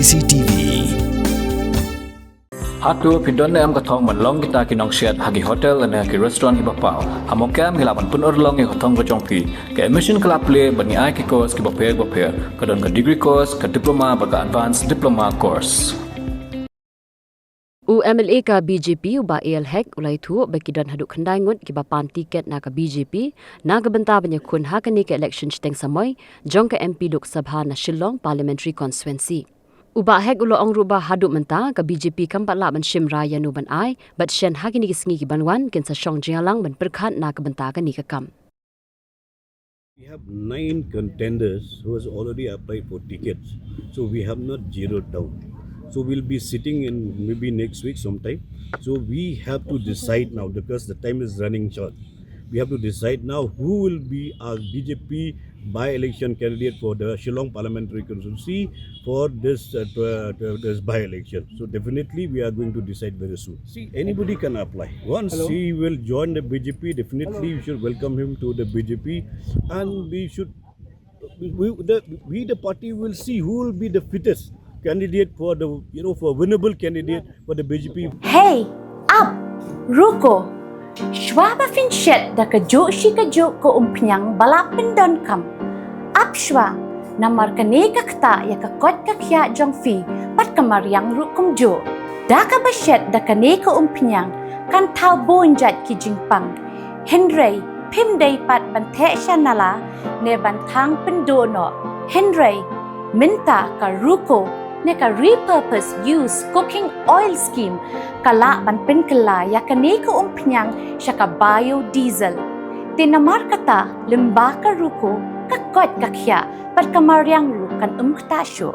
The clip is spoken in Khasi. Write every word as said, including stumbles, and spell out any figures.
C T V. Hato phi don ne em ka thong ban long kita ki nongshet ha ki hotel ne ki restaurant kiba paw? Ha Mawkyrwat ngi lah ban pynurlong ïa ka thong ka jong phi. Ka admission ka la plie bad ngi ai ki course kiba pher bapher. Ka don ka degree course, ka diploma bad ka advanced diploma course. U M L A ka B J P u Bah A L Hek u la ïathuh ba ki don haduh khyndai ngut kiba pan tiket na ka B J P na ka bynta ban ïakhun ha kane ka election shiteng samoi jong ka M P Lok Sabha na Shillong Parliamentary Constituency. U Bah Hek u la ong ruh ba haduh mynta ka B J P kam pat lah ban shim rai ïano ban ai, bad shen ha kine ki sngi ki ban wan kin sa shong jingïalang ban pyrkhat na ka bynta kane ka kam. We have nine contenders who has already applied for tickets. So we have not zeroed down. So we'll be sitting in maybe next week sometime. So we have to decide now because the time is running short. We have to decide now who will be our B J P by-election candidate for the Shillong Parliamentary Constituency for this, uh, tw- tw- this by-election. So definitely we are going to decide very soon. See, anybody can apply. Once Hello? He will join the B J P, definitely Hello? We should welcome him to the B J P, and we should we, we, the, we the party will see who will be the fittest candidate for the, you know, for winnable candidate for the B J P. Hei, ap, ruko. Shwa ba phin shet da kajuh shi kajuh ka umphniang ba la pyndonkam, ap shwa, namar kane ka ktah ïa ka koit ka khiah jong phi bad ka mariang ruh kumjuh. Da kaba shet da kane ka umphniang kan thaw bun jait ki jingpang. Hynrei phim dei pat ban theh sha nala ne ban thang pynduh noh. Hynrei mynta ka ruko ne ka repurpose use cooking oil scheme ka lah ban pynkylla ïa kane ka umphniang sha ka biodiesel. Te namar kata, lyngba ka ruko, ka koit ka khiah bad ka mariang ruh kan ym ktah shuh.